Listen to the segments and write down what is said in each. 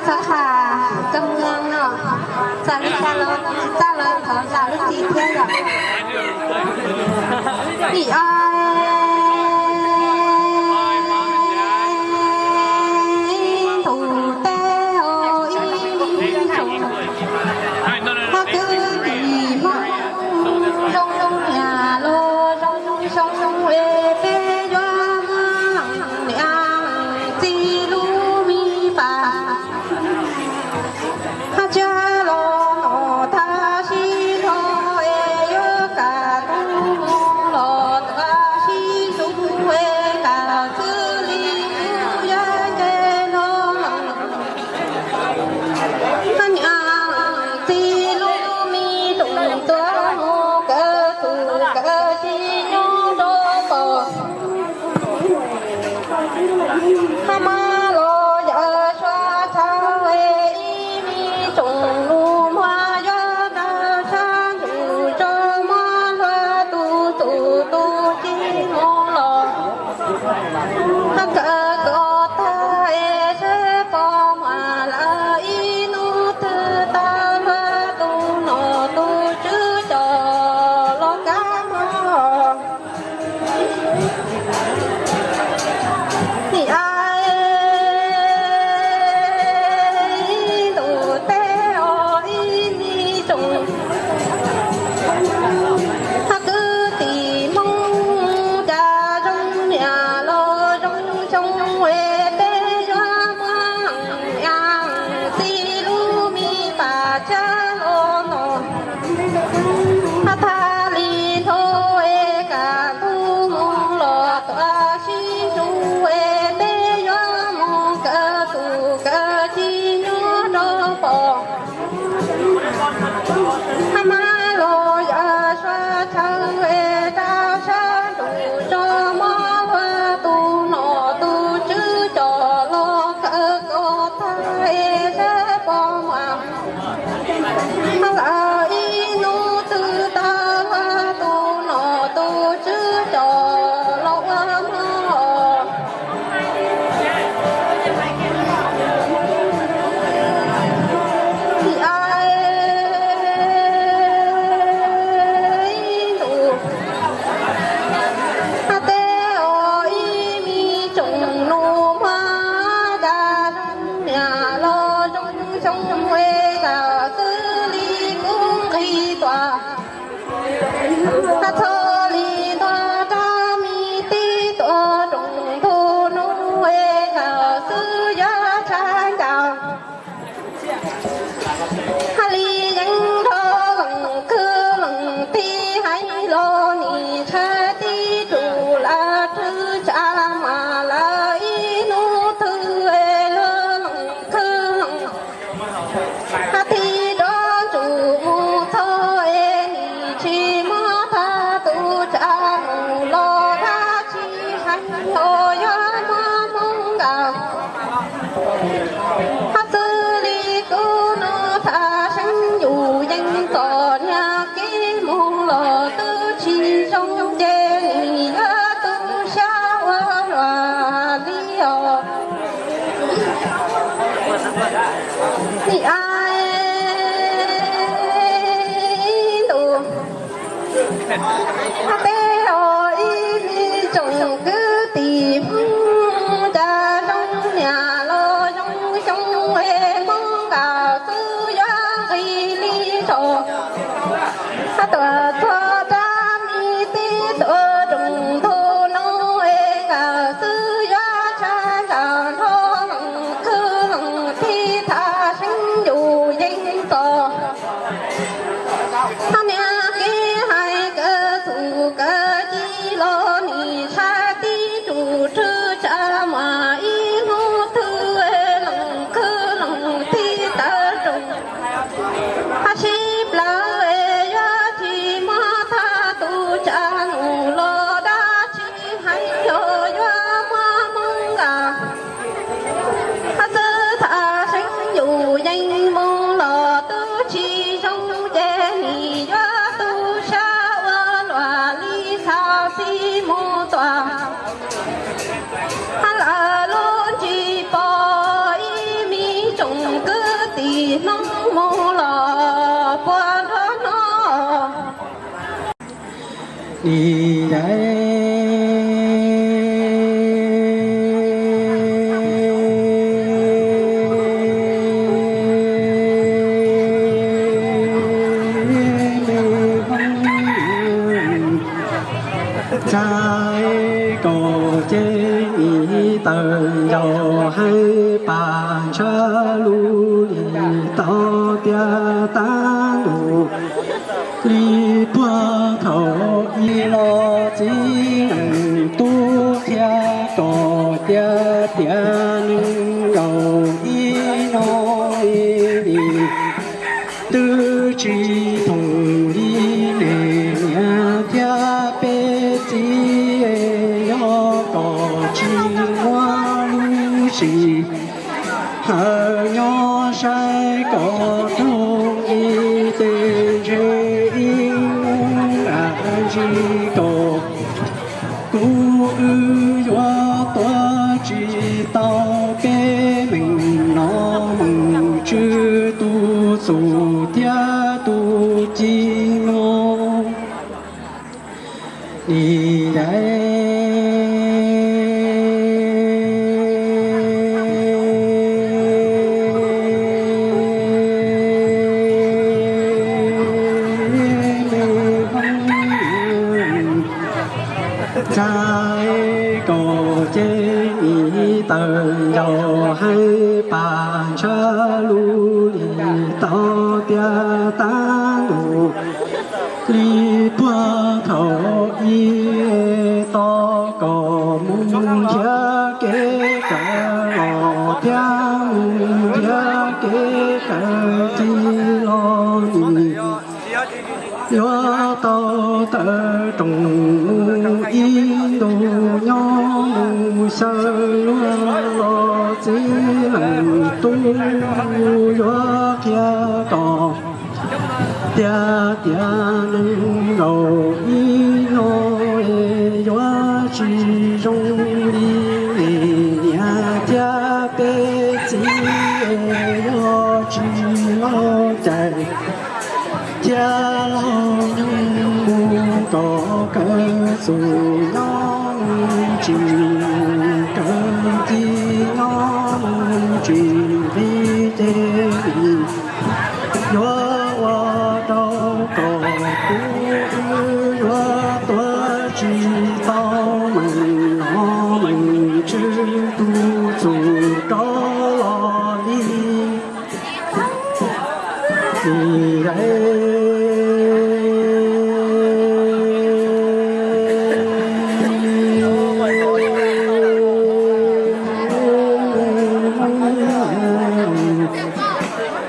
Txhob tham kawg mloog no, txawm li cas los tsis txawj lawv thov zam lub txim thiab yom. Nim no tus teb os ib tsoom, hab kwv tij Hmoob zoo zoo niam los zoo zoo xyoo es peb yuav muab niam txiv lub me pam hab tsa los no tag sib hlo es yuav kam tus mus los tag sib hlub es kam xwb li kuv yuav nce hlo los hab niam txiv lub me tsoom tuaj mus kawg tus kawg tsis nyob rau pom hab mas los yawm suav thaum ib me tsoom nus muag yuav tawg sab ntuj tso muab hlua tus tus tus tsis mus los hab kawg kom tag es seb pom mas lawv ib hnub twg tau hlua tus nom tus tswv coj los kab mob. Nim no tus teb os ib tsoom, hab kwv tij Hmoob cas zoo niam los zoo xyoo es peb yuav muab niam txiv lub me pam tsa los no hab tag li ntho es kam tus mus los tag sib hlub es peb yuav mus kawg tus kawg tsis nyob rau pom hab mas los yawm suav thaum es tawg sab ntuj tso muab hlua tus nom tus tswv coj los kawg kom tag es seb pom mas lawv ib hnub twg tau hlua tus nom tus tswv coj los ua mog. Nim no tus teb os ib me tsoom nus muag cas zoo niam los zoo xyoo es kam xwb li kuv nqis tuaj hab txhua li tuaj rau me tij tuaj rooj ntug nub es kam xwb yuav tshaib ncaus hab li yeej nrog leej khwv leej tij hais los nim tshaib tib tug lawv rwg tsam mas lawv ib hnub twg es lawv leej khwv leej hab tij rov tsum mus txog es nim tsis muab tag tus tsam mus los dab tsis hais los yuav muab Hmoob nkaus hab xwb li kuv no tag seeb yus yeej txom nyem kev mus los twb tsis zoo ces nim yuav tu siab ua luaj li os. Nim no tus teb os ib me tsoom kwv tij Hmoob cas zoo niam los zoo xyoo es Hmoob nkaus xwb yuav nqis li zos hab tuaj txog rau me tij tuaj rooj ntug nub es nkaus xwb yuav tshaib ncaus nrog leej khwv leej tij tag seeb yus yeej txom hab niam kev hais kawg txuj kawg ci los nim tshaib tib tug rwg tsam mas ib hnub twg leej khwv leej tij tawv rooj hab sib plaws es yuav tsis muab Nim yaiv me Hmoob ntxhais, kom cev ib tawm ncaus heev, pas ntshab lub lis tau tiav tab ntus li puag thaum ub los txiv neej tub qhia kom cia tiav neeg nkaus ib no li. Twb tsis thoom li nej niam thiab peb txiv, yog kom tsis muaj lub sim hawm nyob saib kom thooj li, ces ntshe ib hnub dab tsi kom kuv wb yuav tuav tsis tau peb meem no, meem tswv tus txum thiab tus ci no. Nim yaiv me Hmoob ntxhais, kom cev ib tawm ncaus heev, pas ntshab lub lis tau tiav tab ntus li puag thaum ub, tos kom mus nrhiav kev kawm los thiab mus nrhiav kev kawm ci los nim yuav tau tawm rooj mus ib ntus nyob mus xyaw luag los txiv neej tub yuav qhia kom tiav tiav neeg nkaus ib no, yuav tsis zoo li nej niam thiab peb txiv, yog tsis laus cais thiab laus nyoog mus kom kawm txuj nyob mus tsis mus kawm ci nyob mus tsis nqi ces yuav ua rau kom kuv wb yuav tuav tsis tau meem no, meem tswv tus txum rov los li. Nim yaiv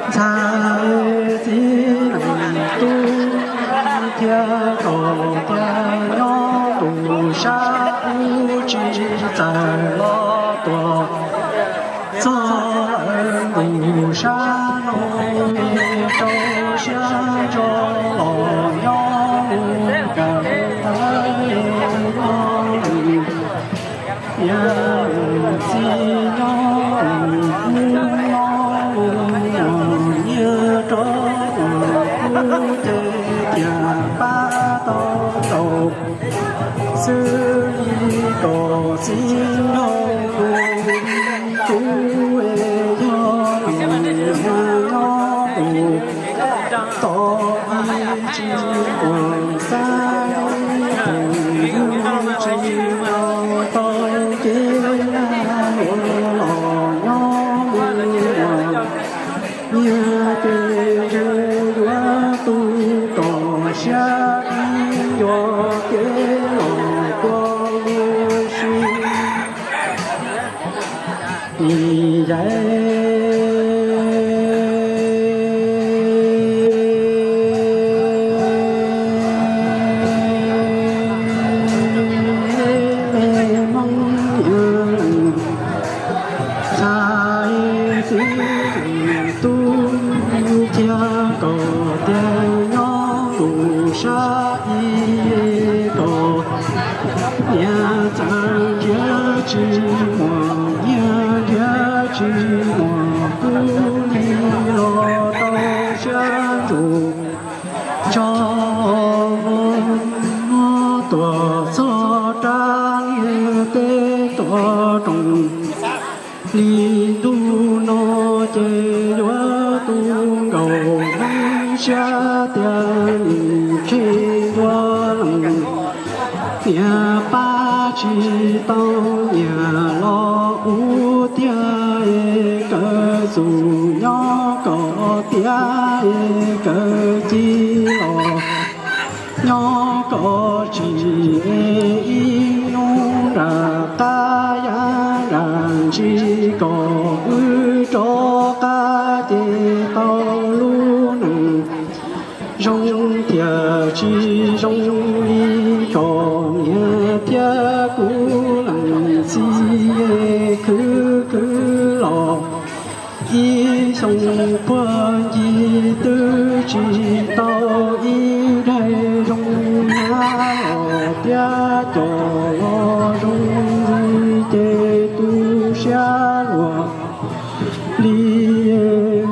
ntxhais, txiv neej tub thiab kom tiav nyob tus sab ub tsis txawm los tuaj txog lawm tus sab no, rau siab ntso los nyob mus kawm ntawv nyob mus, niam txiv nyob mus ub no mus, niam rov mus ub ces tias pab tau tau xwb li kom txiv nraug tus tub, yog tus niam nyob tus tod ib tsis uas xab tus yug tsis los tau ces ua los nyob mus ua. Nyias ces ntshe yuav tu kom siab ib yuav kev los kua mus si. Nim yaiv me Hmoob ntxhais, txiv tub thiab kom tias nyob tus sab ib kom niam txawm nrhiav tsis muaj, niam nrhiav tsis muaj, kuv li los tau siab ntso tso mus. Yuav tu nkaus hmoov siab tias nws tsis ntuag leej, niag pab tsis tau nyiam los ub tiag, kawg txus nyob kom tiav, kawg ci los nyob kom tsis, ib hnub nram qab yab nram ntsis kom wb rov qab ces tau lub neej zoo thiab tsis zoo li kom niam thiab kuv leej txiv khwv khwv los ib xyoo puag ncig twb tsis tau ib daig zoo hnyav los tiab cov los zoo ntxiv ces tu siab luag li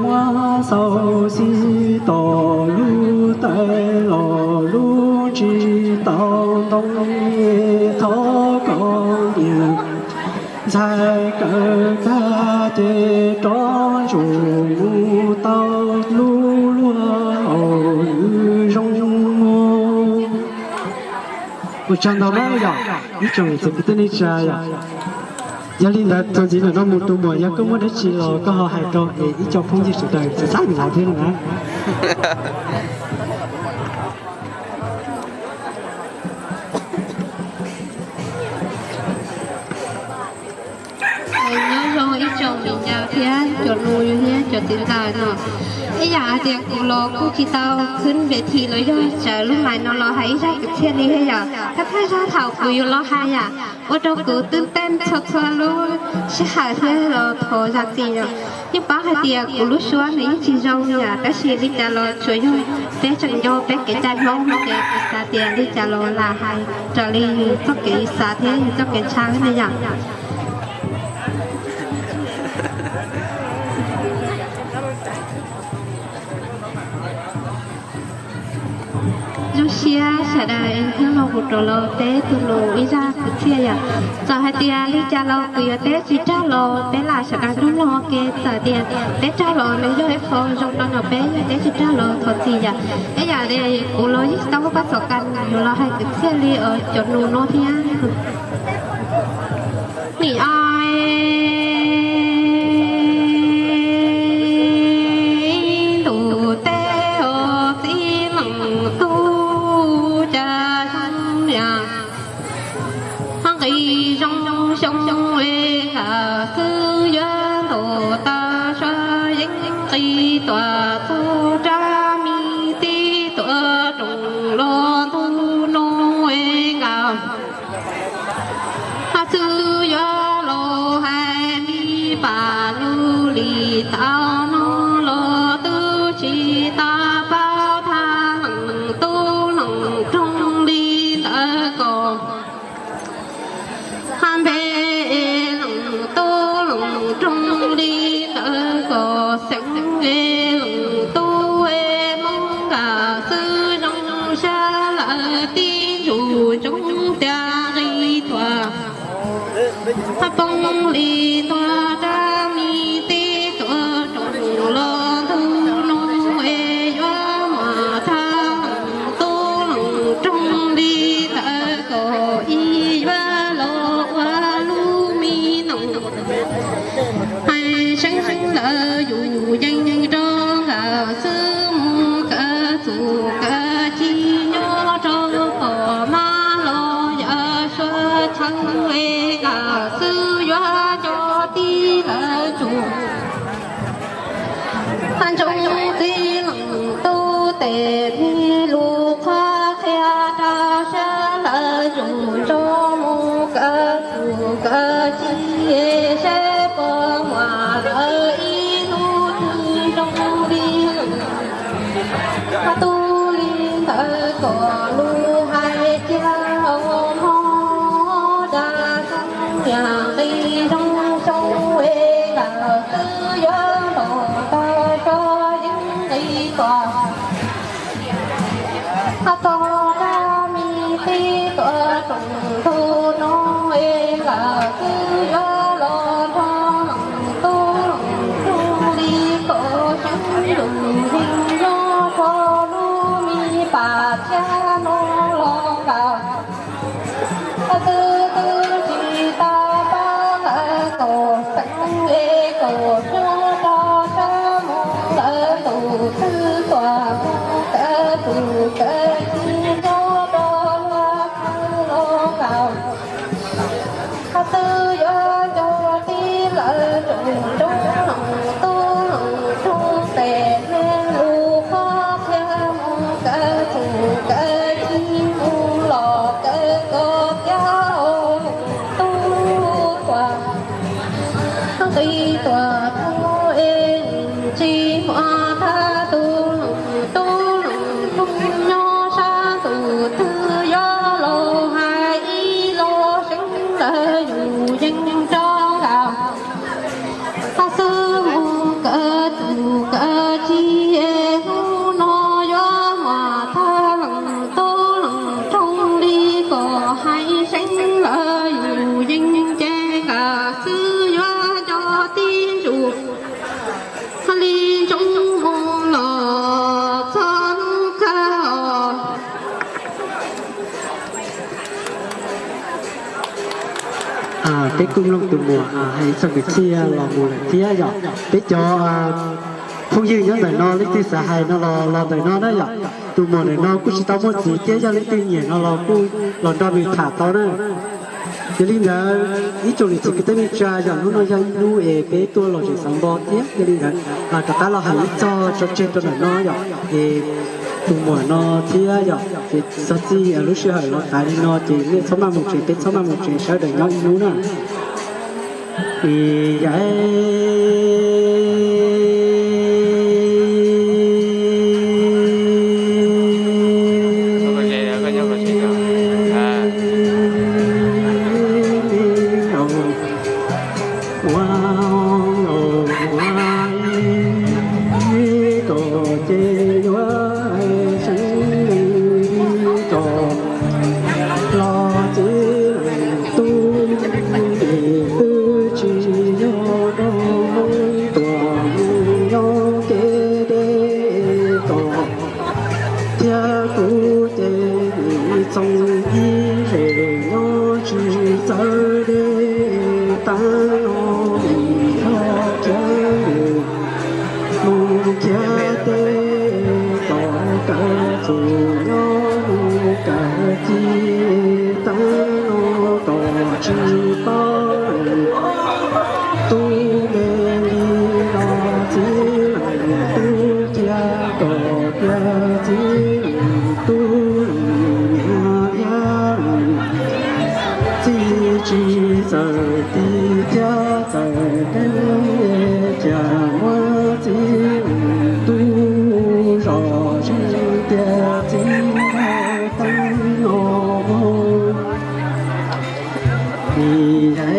muab xauj xis tom lub tais los lub ntsis tau ntoo thov kom niam ntxhais kawm tag ces rov ntsuas mus tau lub luag hauv zoo. Ua tsaug ntau na yom, ib tsoom txiv kwv tij neej tsa yom. Yog li ntawd txuas ntxiv ntawm no mus tus muam, yog koj muaj dab tsi los koj ho hais rau es ib co phooj ywg sawv daws txhua txhua tus los thiab na. Nyob zoo ib tsoom niam thiab cov nus thiab cov txiv ntxawm no. Ib yam hais tias kuv los kuj tsis tau khwb npe thi los yog tsawv lub mais no los hais ib zaj kwv txhiaj li thiab yom. Thawj thawj zaug thaum kuv yuav los hais yom, ua rau kuv twb teej txhua txhua lub sij hawm thiab los thov zam txim yom. Yeej paub hais tias kuv lub suab nws yeej tsis zoo li yom, tab sis li cas los tsuas yog peb tseem nco peb kev cai Hmoob no ces kuv xav tias li cas los lam hais raws li yus txoj kev xav thiab yus txoj kev ntshai ne yom. Zoo siab sawv daws hnub no kuv rov los teb tus nus ib zaj kwv txhiaj yom. Txawm hais tias li cas los kuv yuav teb tsis raug los peb lam sawv daws nrog mloog ua ke, txawm tias teb raug los nws yog ib qho zoo rau ntawm peb, yog teb tsis raug los thov txim yom. Ib yam li kuv los yeej tsis tau muaj paj xom kas yuav los hais kwv txhiaj li cov nus no thiab. Nim o ntuj teb os txiv leej tub cas zoo niam nqis zoo xyoo es nkawd xwb yuav ntaus tau sab yeeb nqis tuam txog rab mi tib tuam rooj los ntuj no es nkawd xwb yuav los hais mi pam lub lis tau no los twb tsis tau paub thaj leej tub leej rooj li ntawd kom hab npe leej tub leej rooj li ntawd kom xeeb leej tub Hmoob nkawd xwb zoo sab lawm tib ntsug ntsoov tias nqis tuam hab poob li tuam rab mi tib tuam rooj los ntuj no es yuav muab thaj leej tub leej rooj li ntawd kom ib yuav los ua lub mi noog hais seeb lawv yus yeej rau nkawd xwb mus kawv txuj kawv ci nyob rau tom mab los yawm suav chaw es nkawd xwb yuav cov tib lawv tsuas hab ntsoov txiv leej tub tes me lus qhuab qhia rau sab lawv yus nrog mus kawv txuj kawv ci seb puas muaj lawv ib lub twg zoo li hab tub li ntawd kom lub hais tias hmo dag xyoo niam nqis zoo xyoo es nkawd xwb yuav ntaus tau sab yeeb nqis kom hab tog rab mi tib tuam rooj ntuj no es nkawd xwb yuav los nrog leej tub leej rooj li Yeej nyob rau lub me pas thiab no los nkaus, twb twb tsis tau paub lawv kaum xeeb li, kaum nyob rau sab mus lawv tus twb tuaj mus, kav tus kav ci nyob rau lub no los nkaus. Qhov twg yuav cog tib lawv tsoom nroo, tub hloov tub tes, lub qhov qhia mus kav tus kav ci mus los kav koj thiab tub tuaj. Nqis tuaj tub es tsis muaj thab, tub hloov tub hloov tub nyob sab tus twg yuav los hais ib los seev lawv yus yeej rov nkaus. Qhov xwb mus kav tus kav ci, hnub no yuav muaj thab leej tub leej roo li kom hais seev lawv yus yeej ces nqa xwb yuav cog tib ntsus li ntsoov mus los txog lub kawg. Peb kuj mloog tus muam hais txog kwv txhiaj los mus lawm thiab yom. Peb cov phooj ywg nyob ntawm no leej twg xav hais no los los ntawm no na yom. Tus muam ntawm no kuj tsis tau muaj txiv thiab, yog leej twg nyiam no los kuj los nrog nws tham tau na. Yog li ntawd ib tsoom niam txiv kwv tij neej tsa, yog hnub no yog ib hnub es peb tuaj lom zem xav npo thiab, yog li ntawd los rov qab los hais ib txog tso tseg rau ntawm no yom. Es tus muam no thiab yom, ces txog txij lub sij hawm los tas li no ces nej txhob maj mus tsev, peb txhob maj mus tsev, sawv daws nyob ib hnub na. Yam ua ua kom ces yuav seev kom los txiv leej tub es twb tsis yog rau tuaj mus nyob kev deb kom thiab kuv ces txoos ib zes nyob tsis txawj deb tab no vim yog khiav mus khiav teb kom kav txuj nyob mus kav ci tab no kom tsis paub tub me li los txiv leej tub cia kom tias txiv leej tub nyiam thiab txij tsis txawm tig thiab txawm deev cas muab txiv leej tub zos zis tias txiv leej tub no mus. Vim yog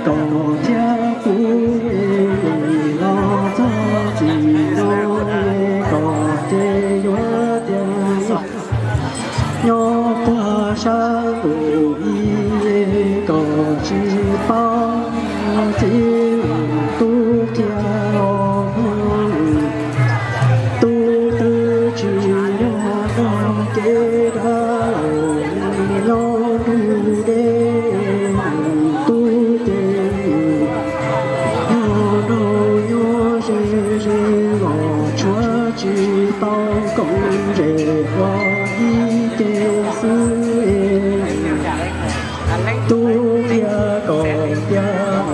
kom thiab kuv los txog txim no kom ces yuav tias nyob puag sab ntuj ib kom tsis paub txiv leej tub kiag os. Tub twb tsis yog nrog kev dab laug nyob ntuj deb, tub ces yog nrog nyob ze ze los tshuav tsis tau koom zem ua ib ce xwb. Tub qhia kom tias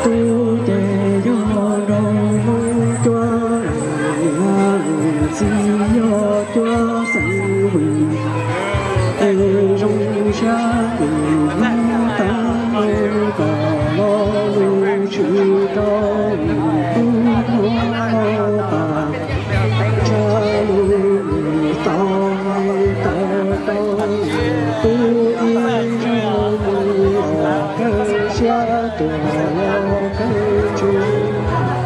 tub ces yog nrog Hmoob cuab, niam txiv yog cuab xeem vwm. Es zoo siab tus hnub tag los kom lo lus tshwm rau tub Hmoob tas, tsa lus tau tawm rau tub ib zaug los kawg siab tuag los kawg tsuag.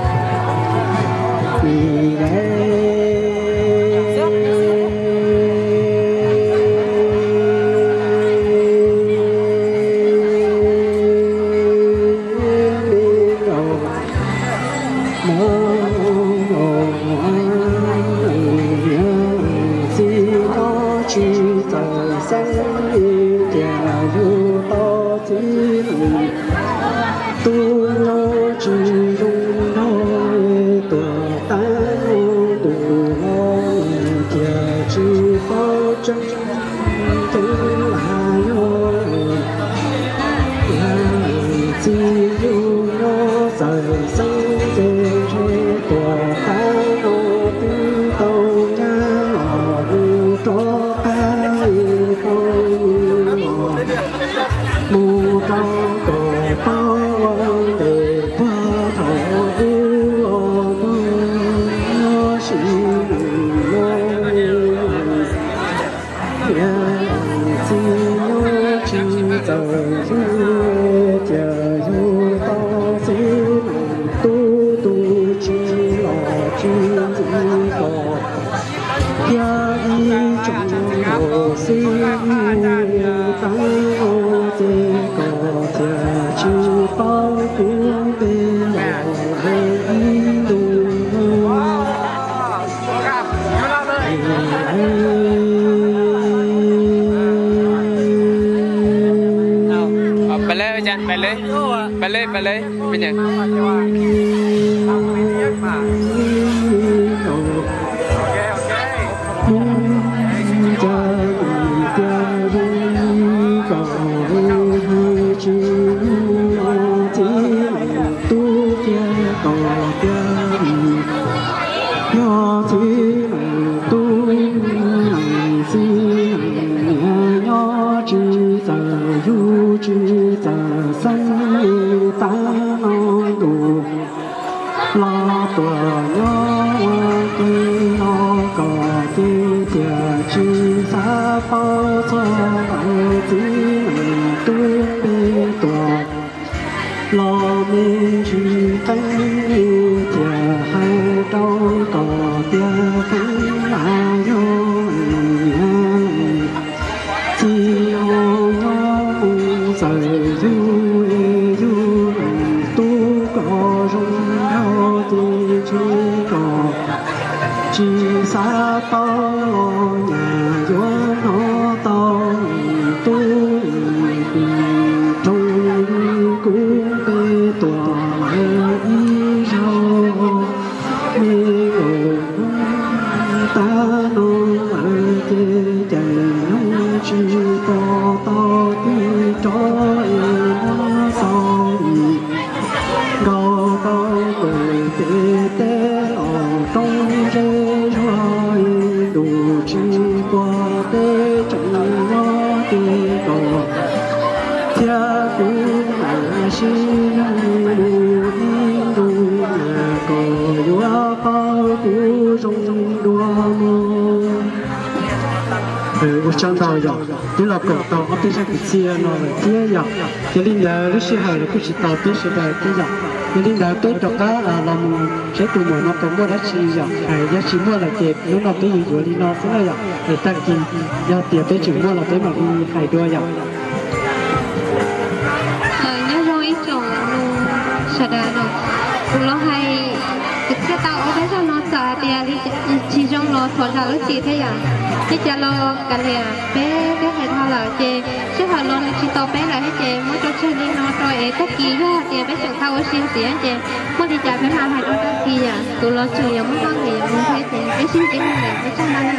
Txiv nyob tsis txawj xeeb, tias yug tau txiv tub nyob tsis zoo nrog tuam tab ntuj los, tias tsis paub tseeb ceeb lam yog. Txiv yug nyob txawj xeeb, ces ntshe tuam tab no twb tau nyab los mus rov qab tau mus rau kom paub ua ntej puag thaum ub los muaj sis mus los. Txiv nyob tsis txawj yug, tias yug tau txiv tub tu tsis los tsis ntxim los, thiab ib tsoom nkaus xib hwb tab no ces kom thiaj tsis paub kuv npe los lawm ib ntus. Peb leb, peb leb, peb leb, peb leb. Txiv tub tiag, txiv tub txiv niam nyob tsis txawj yug tsis txawj xeeb, tab no ntuj los tuaj nyob ua ke no kom tiag tiag tsis xav paub txog txiv tub npe tuaj los me ntsis qeeb, tiag hais rau kom tiag qeeb lam yog niam txiv nyob mus txawm yug yug tub kom zoo nraug ces tsis kom tsis xav paub los nyaj yuav hnov tau tub rau kuv npe tuaj lawm ib zaug. Me nkaus tab no lawm ces cas yeej tsis pom tau tig rov es muab tau nkaus tau tus pem teb los roob zeb zuag, ntuj tsis pom peb tseem nyob ces kom thiab kuv mam sib hlub mus ib ntus mas kom yuav paub kuv zoo dua mog. Ua tsaug ntau yom, twb los koom tau ob peb zaj kwv txhiaj no lawm thiab yom. Yog li ntawd lub sij hawm los kuj tsis tau peb sawv daws thiab yom. Yog li ntawd peb rov qab los mus saib tus muam no puas muaj dab tsi yom. Hais yog tsis muaj lawm ces hnub no peb yuav yuav li no xwb na yom. Es tag kis yog tias peb tseem muaj los peb mam li hais dua yom. Nyob zoo ib tsoom sawv daws, kuv los hais, kuv thiaj tau ua peb zaj no txawm hais tias tsis zoo los thov zam lub txim thiab yom. Li cas los kav liam peb twb hais dhau lawm ces sij hawm los nws tsis tau peb lawm thiab ces muab tso tseg li no rau es tag kis yog hais tias peb tseem tau ua si ntxiv ces muaj li cas peb mam hais rau tag kis yom. Kuv los tseem yuav muab noj nqis mus thiab ces peb sib ntsib dua lwm zaj no na.